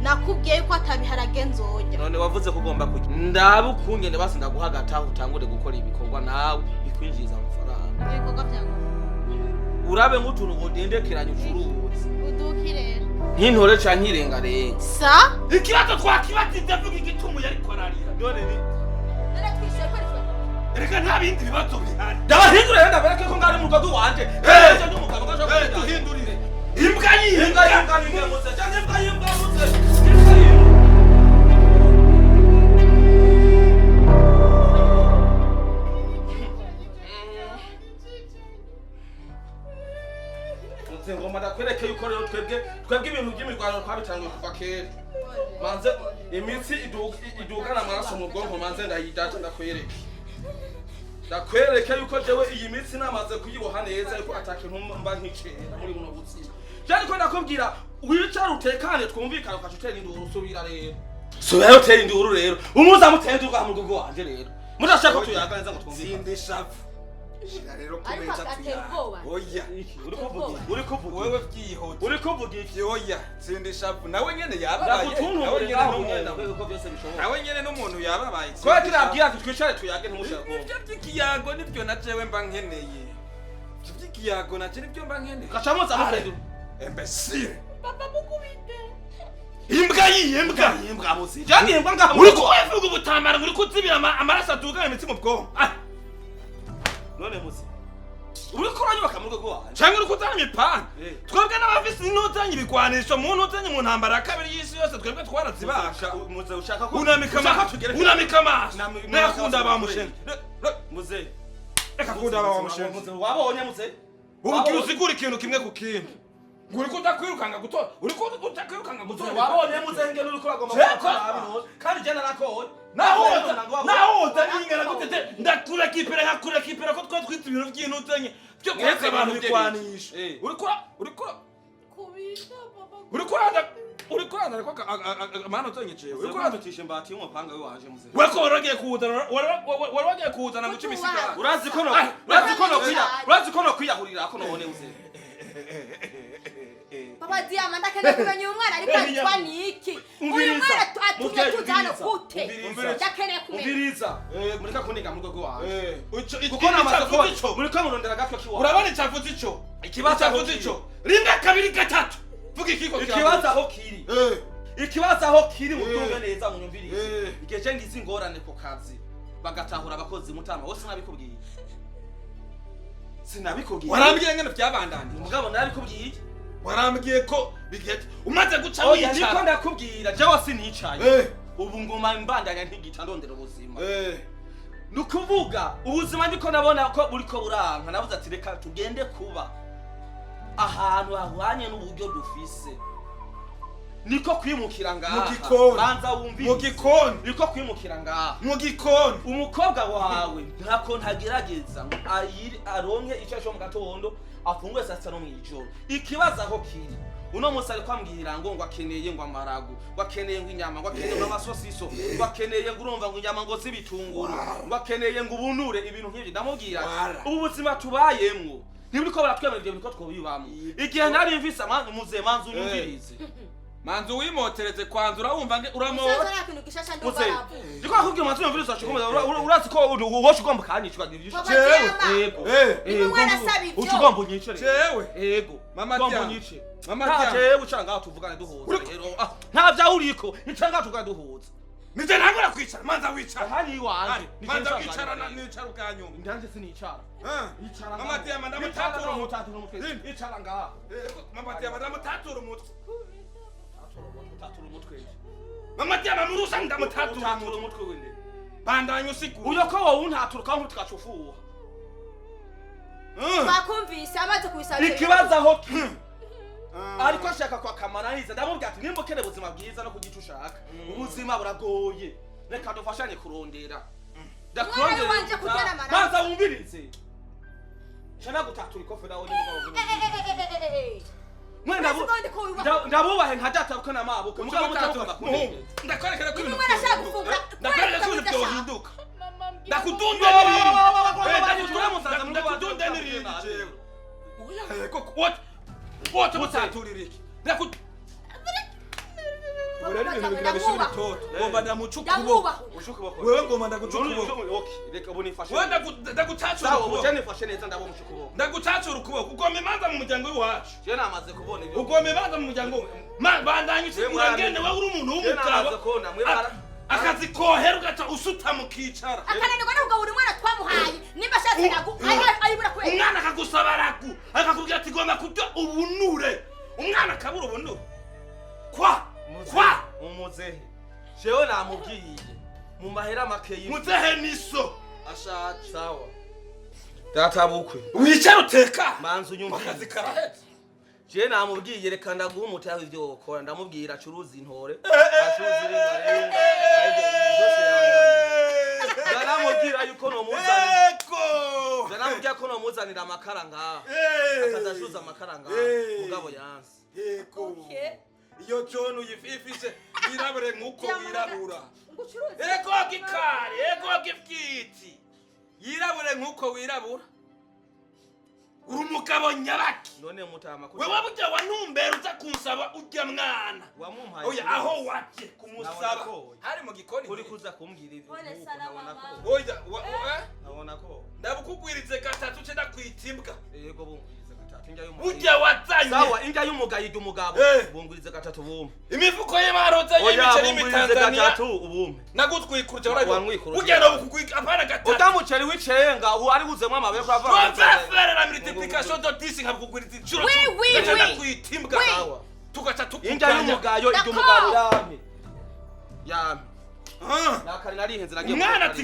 Nakubwiye yuko atabiharage nzorya. None wavuze ko ugomba kurya. Ndabe ukungene basi ndaguha agataha utangure gukora ibikorwa nawe bikwinjiriza amafaranga. Ibikorwa vyangu. Urabe nk'utuntu wodendekeranya ucuruza. Uduki rero. Nk'intore canke irengarenga. Sa? Ikibazo twakibatize, avuga igituma yariko ararira. None ni None twishuye ko ari twe. Reka, nta bindi bibazo bihari. Ndabahindure rero, ndabereke ko ngari mu rugo rwanje. Eh! Ejo ndi umugabo ngaje. Duhindurire imbwa Imbwa yimbwa. y'imbwa n'imbwa canke imbwa y'imbwa muze. Imbwa y'imbwa. Muze ngoma ndakwereke yuko rero twebwe ibintu by'imirwano twabitanguye kuva kera. Manze imitsi idugana amaraso mu bwonko, manze ndayidata, ndakwereke yuko jewe iyi mitsi namaze kuyiboha neza, yuko atakintu mba nkicera muri buno buzima. Je ariko ndakubwira wicara utekane twumvikane, ukaca utera induru. Usubira rero, subira utera induru rero, umuza mutera induru mu rugo rwanje rero, mudashaka ko tuyaga neza ngo twumvikane. Sinde shavu, shira rero ku Ariko meza. atera Tuyaga. ubwoba. Oya. Iki uri kuvuga iki? Uri kuvuga Wewe vyihote. Uri kuvuga iki? Oya, sinde shavu, nawe nyene yababaye, nawe Ndagutuntumure nyene ngaho n'umuntu. nyene, ndakwereka ko byose bishoboka. Nawe nyene n'umuntu yababaye. Kubera kirabwira ati twicare tuyage, ntimushaka kumva. Nibyo by'ikiyago, nibyo na jewe mba nkeneye. Ibyo by'ikiyago na je nibyo mba nkeneye. Gaca muza mutera induru. Imbécile. Papa, mukubite. Imbwa yimbwa. Imbwa muzi jani imbwa ngaho. Uri kuvuga ubutambara, uri kuzibira amaraso adugana imitsi mu bwonko. Ah, None muzi uriko uranyubaka mu rugo rwanje. Canke uri kuzana imipanga. Eh. Twebwe n'abafise intuzanyi, ibigwanisho mu ntuzanyi, mu ntambara ya kabiri y'isi yose twebwe twarazibasha. Muze ushaka ko Unamika ushaka amaso. tugere. Unamika amaso. Nakunda Nakunda bamushenzi. Muze. Reka kunda bamushenzi. Muze wabonye muze. Ubu ugira usigura ikintu kimwe ku kindi, ngo uriko udakwirukanga gutora, uriko udakwirukanga Muze gutora. wabonye muze ngene uriko uragomba Jeko. gukora nabi, kandi je narakoye. Nahuza nahuza n'ingana gute te ndakura kipera, nkakura kipera ko twari twita ibintu by'intuzanyi byo Mwese kwaka abantu ibintu bigwanisha. by'ibintu. Uriko Kubita papa. uriko uranda ariko amahano utanyicewe uriko uranda. Utishe imbati y'umupanga wanje muze. Weko wari wagiye kuwuzana, wari wagiye kuwuzana guca imisigaro. Urazi ko no Ah, urazi ko no ah, kwiya ah, urazi ko no kwiyahurira ko none muze. Papa Diama, ndakeneye kumenya uyu mwana ariko aricwa niki? Uyu Umviriza. mwana atumye Muvyeyi, tuza hano umviriza. gute? Umviriza. Ndakeneye kumenya. Umviriza, mureka kuniga mu rugo rwanje Ico kuko namaze ico kuba ico muriko murondera agatwe kiwawe. Urabona icavuze ico? Ikibazo aho Icavuze kiri. ico, rimwe, kabiri, gatatu, vuga ikiko. Ikibazo aho kiri, ikibazo aho kiri, mubyumve neza, munyumvirize. Igihe je ngize ingorane ku kazi bagatahura abakozi, mutama wose, sinabikubwiye? Sinabikubwiye? Warambwiye ngene byabandanije. Mugabo narabikubwiye. Warambwiye ko bigiye umaze guca Oya, niko wicara. ndakubwira, jewe sinicaye. Ubu nguma mbandanya ntigita ndondera ubuzima. Ni ukuvuga ubuzima ndiko nabona ko buriko buranka, nabuze ati reka tugende kuba ahantu hahwanye n'uburyo dufise, niko kwimukira ngaha. Mu gikoni. Banza wumvirize. Mu gikoni. Niko kwimukira ngaha. Mu gikoni. Umukobwa wawe ntako ntagerageza ngo ayiri aronke icyo cyo mu gatondo, afungure saa sita no mw'ijoro. Ikibazo aho kiri, uno munsi ariko ambwira ngo akeneye ngo amaragu, ngo akeneye ngo inyama, ngo akeneye ngo amasosiso, ngo akeneye ngo urumva ngo inyama ngo z'ibitunguru, ngo akeneye ngo ubunure, ibintu nk'ibyo. Ndamubwira ati, Wara. ubu buzima tubayemwo ntiburiko baratwemera ibyo bintu ko twobibamwo. Igihe nari mvise muze manzu unyumvirize. Manzu wimotereze kwanza, urawumva nge uramora. Musaza, nta kintu gishasha ndumva Muze aravuga. ndiko nakubwira manzu unyumvirize, washikomeza urazi ko wowe ugomba ukanyicwa. Papa Jewe. Diama. Yego. Niba umwana asaba ibyo. Uca ugomba unyice rero. Jewe. Yego. Mama Ugomba Diama. unyice. Mama Nta Diama. jewe uca ngaho tuvugane duhuza rero. Ah, nta vyawe uriko. Ica ngaho tuvugane duhuza. Nije ntangura kwicara, manza wicara. Aha ni iwanje. Ari, manza wicara na nicara ubwa nyuma. Ndanje sinicara. Icara Mama ngaho. Diama, Icara ndamutatura ngaho, umutwe. mutatura umutwe. Indi. Icara ngaho. Mama Diama, ndamutatura umutwe. Tatura umutwe, tatura umutwe. Mama Diama, murusa, ndamutatura Utatura umutwe. umutwe wende. Bandanya usigura. Uyo ko wowe untatura ukanka tugacufuha. Twakumvise amaze kubisaba. Ikibazo aho kiri, ariko ashaka kwa kamaraniza, ndamubwira ati nimba ukeneye ubuzima bwiza no kugira icyo ushaka, ubuzima buragoye, reka dufashanye kurondera. Umwana wanje kurya n'amaraso. Banza wumvirize, shana gutatura ikofe nawe nimugabo. Mwe ndabubahe nka data kuko namabuke mugabo mutamuka bakundekeza. Ndakwerekera ko ibintu Umwana ashaka gufungura. Ndakwerekera ko ibintu byohinduka. Ndakudunda n'irindi. Ndakudunda n'irindi jewe. Oya, koko wote wote mutaturira iki? Ndakudunda. Ibintu bigira bisubira itoto. Ngomba ndamuca ukuboko. Ndamwubaha. Usha ukuboko. Wewe ngomba ndaguca ukuboko. Okay, reka ubu nifashe. Wewe ndagucacura Sawa, ubu ukuboko. je nifashe neza ndabomusha ukuboko. Ndagucacura ukuboko. Ugomba imanza mu muryango w'iwacu. Je namaze kubona ibyo. Ugomba imanza mu muryango. Bandanya usigura ngene wewe uri umuntu Je namaze w'umugabo. kubona mwe bara. Akazi kohera ugaca usutama ukicara. Akananirwa no kugabura umwana twamuhaye. Nimba ashatse nagu ayibura kubera. Umwana akagusaba ragu, akakubwira ati gomba kurya ubunure. Umwana akabura ubunure. Kwa kwa Umuzehe. Jewe namubwiye mu mahera makeyi. Muzehe niso. Ashaje. Sawa. Data bukwe. Wicara uteka. Manzu unyumva. Akazi karahetse. Je namubwiye reka ndaguha umutahe ivyo wokora, ndamubwira acuruza intore. Acuruza irengarenga. Byose yananiye. Ndaramubwira yuko nomuzanira. Ego. Ndaramubwira ko nomuzanira amakara ngaha. Akaza acuruza amakara ngaha. Mugabo yanse. Ego. Okay. Iyo John uyififise yirabure nkuko wirabura. Ngucuruze. Ego gikari, ego gifyiti. Yirabure nkuko wirabura. Uri umugabo nyabaki. None mutama ko. Wewe burya wantumbera uza kunsaba urya mwana. Wamumpaye. Oya aho waje kumusaba. Nabona Hari mu gikoni. Uri kuza kumbwira ibyo. Pole Nkuko sana nabona mama. ko. Oya, Nabona ko. ndabukugwirize gatatu ce ndakwita imbwa. Yego bungwirize gatatu indya y'umugayo. Burya wazanye. Sawa, indya y'umugayo irya umugabo. Bungwirize gatatu ubumpe. Imifuko y'abarozanye Oya, imiceri bungwirize y'imitanzania. gatatu ubumpe. Nagutwikuruje urabibona. Wamwikuruje. Burya ndabukugwika apana gatatu. Utamuceri w'icenga ubu ari buzemwo amabuye ko ava. Je vais faire la multiplication de 10 nkabukugwiriza inshuro Oui, cumi. oui, Ndaca oui. ndakwita imbwa. Oui. Sawa. Tugaca Indya tukuganya. y'umugayo irya D'accord. umugabo yampe. Yampe. Ah. Nakari narihenze nagiye. Umwana ati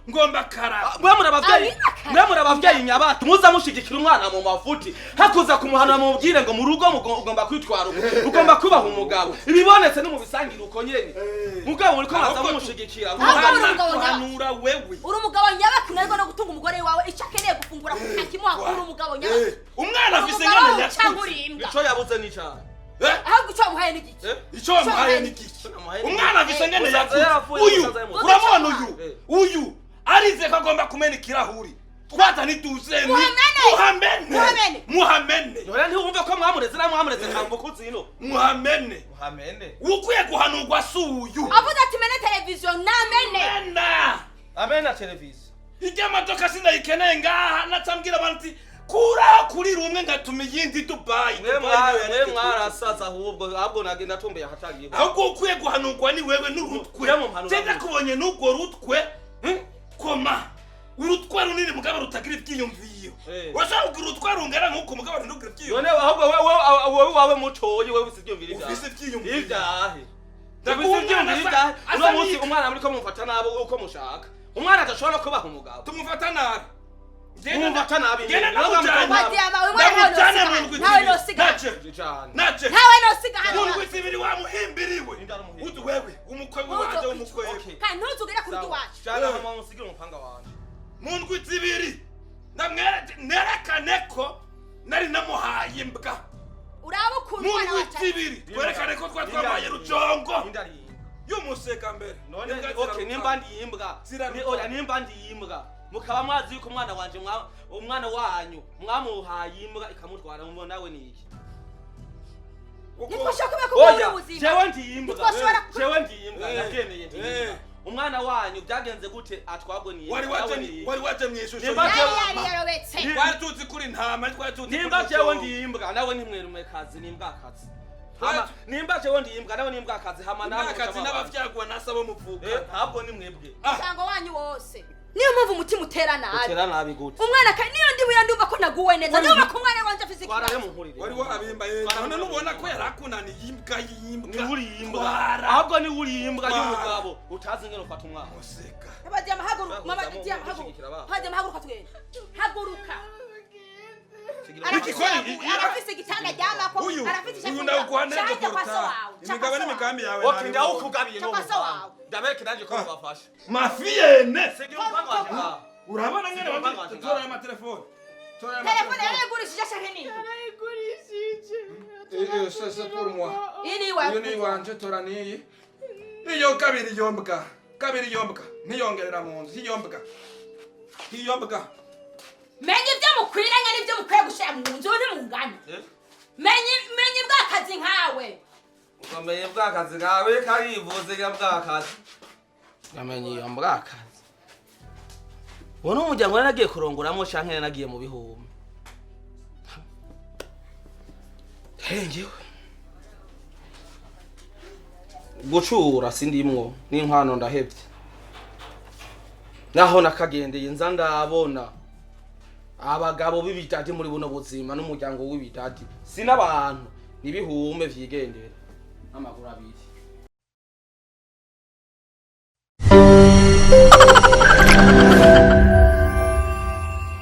ngomba karaba. Mwe muri abavyeyi, Abibakara. mwe muri abavyeyi nyabatu muza mushigikira umwana mu mafuti hakuza kumuhanura mubwire ngo mu rugo ugomba kwitwara uko ugomba kubaha umugabo ibibonetse no mu bisangira uko nyene mugabo muriko muraza Ahubwo mumushigikira Ahubwo uri umugabo Guhanura wewe. Uri umugabo nyabaki unanirwa no gutunga umugore wawe icyo akeneye gufungura ntakimuha. Uri umugabo nyabaki. Umwana afise Umugabo ngene cyangwa uri yakuze. imbwa. Ico yabuze n'icaha. Ahubwo icyo wamuhaye ni igiki? Icyo wamuhaye ni igiki? Umwana afise ngene Musaza yakuze. yarapfuye, Uyu musaza yamuze. urabona uyu. Uyu arize ko agomba kumena ikirahuri. Twata nituzeni. Muhamene. Muhamene. Muhamene. Muhamene. None ntiwumve ko mwamureze na mwamureze ntabwo kuzino. Muhamene. Muhamene. Ukwiye guhanurwa si uyu. Avuze ati mene televiziyo namene. Mena. Amena televiziyo. Ijya modoka sinayikeneye ngaha nacambwira abantu ati kuraho kuri rumwe ngatuma iyindi Dubai. Mwe Dubai mwara niyo mwe yaretse. mwarasaza ahubwo nagenda tumbuye ahatagiye. Ahubwo ukwiye guhanurwa ni wewe n'urutwe. Ujya mu mpanuro. Jenda kubonye n'urwo rutwe. Koma. Urutwe runini mugabo rutagira ibyiyumviyo. Urashobora kugira urutwe rungana nk'uko mugabo ntirugire ibyiyumviyo. None ahubwo wewe wawe mutoyi wewe ufise ibyiyumviro ibyahe. Ufise ibyiyumviro. Ibyahe. Ndaguha Ufise umwana ibyiyumviro ibyahe. asa Uno munsi n'iki? umwana muriko mumufata nabi uko mushaka. Umwana adashobora no kubaha umugabo. Tumufata nabi. Mumufata nabi. Genda Nawe ndamujyane. Wadiama, uyu mwana ntawe Ndamujyane nosiga mu ndwi hano. Ntawe zibiri. nosiga hano. Naje. Cyane. Naje. Ntawe nosiga hano. Mu ndwi zibiri wamuhimbiriwe. Ninde aramuhimbira? Utu wewe umukwe wanje w'umukwe. Okay. Kandi ntuzugere ku rugo iwacu. Cyane hama musigire umupanga wanje. Mu ndwi zibiri nerekane ko nari namuhaye imbwa. Uraba ukuntu Mu umwana ndwi wacu ari. zibiri twerekane ko twari twamuhaye rujongo. Ninde ari imbwa? Y'umuseka mbere. None Imbwa okay ziraruta. nimba ndi imbwa. Ziraruta. Ni oya nimba ndi imbwa. Mukaba mwazi yuko umwana wanje umwana wanyu mwamuhaye imbwa ikamutwara mubona nawe ni iki? Ntitwashobora kubera Oya, ubuzima. jewe ndi imbwa. Ntitwashobora Jewe ndi imbwa, ndabyemeye ndi Eh. imbwa. Umwana wanyu byagenze gute atwagwe ni Wari imbwa, waje nawe ni imbwa. wari waje mwishusho. Nimba Yari jewe- yari yarobetse. Twari tuzi kuri ntama twari tuzi. Nimba kuri jewe rujongo. ndi imbwa nawe ni mwerumekazi ni imbwakazi. Twari Hama nimba jewe ndi imbwa nawe ni imbwakazi hama nawe Imyakazi muca n'abavyagwa nasa bo muvuka. Ntabwo ni mwebwe. Umuryango wanyu wose. Niyo mpamvu umutima utera nabi. Utera nabi gute? Umwana kandi niyo ndi muya ndumva ko naguwe neza. Ndumva ko umwana wanje afise Twaraye ikibazo. mu nkurire. Wari warabimbaye none nubona ko yarakunaniye imbwa y'imbwa. Ni uri imbwa. Twara. Ahubwo ni uri imbwa Twara. y'umugabo utazi ingene ufata umwana. Museka. Abadiama haguruka, mama Gushigikira Diama haguruka. abana. Abadiama haguruka tugende. Haguruka. Igikoni, Arafise igitanda aryamako, Uyu arafise icyo uyu afungura. ndawuguha neza Canke kwa so porta. wawe. Imigabo n'imigambi yawe. Okay, nabibonye. ndawukugabiye no. Cyangwa se wawe. Ndabereke nanjye ko mubafasha. Mafiyene. Sigira umupanga wanje ngaha. Urabona ngene Umupanga wanje wanje tora ngaha. amatelefone. Tora Telefone yarayigurishije ashaka nini? Yarayigurishije. Eh, c'est c'est pour moi. Iyi ni iwawe. Iyo ni iwanje tora niyi. Iyo kabiri yombwa. Kabiri yombwa. Ntiyongerera mu nzu. Hiyombwa. Hiyombwa. Menya ibyo mukwiranye n'ibyo mukwiye gushira mu nzu ntimungana. Eh? Menya menya bw'akazi nkawe. Wamenye bwakazi kawe karivuze ga bwakazi. Wamenye iyo mbwakazi. Wowe umuryango nari nagiye kurongoramo canke nari nagiye mu bihumbi. Hengewe. Gucura sindimwo n'inkwano ndahevye. Naho nakagendeye nza ndabona abagabo b'ibidadi muri buno buzima n'umuryango w'ibidadi si n'abantu nibihume vyigendera n'amaguru abiri.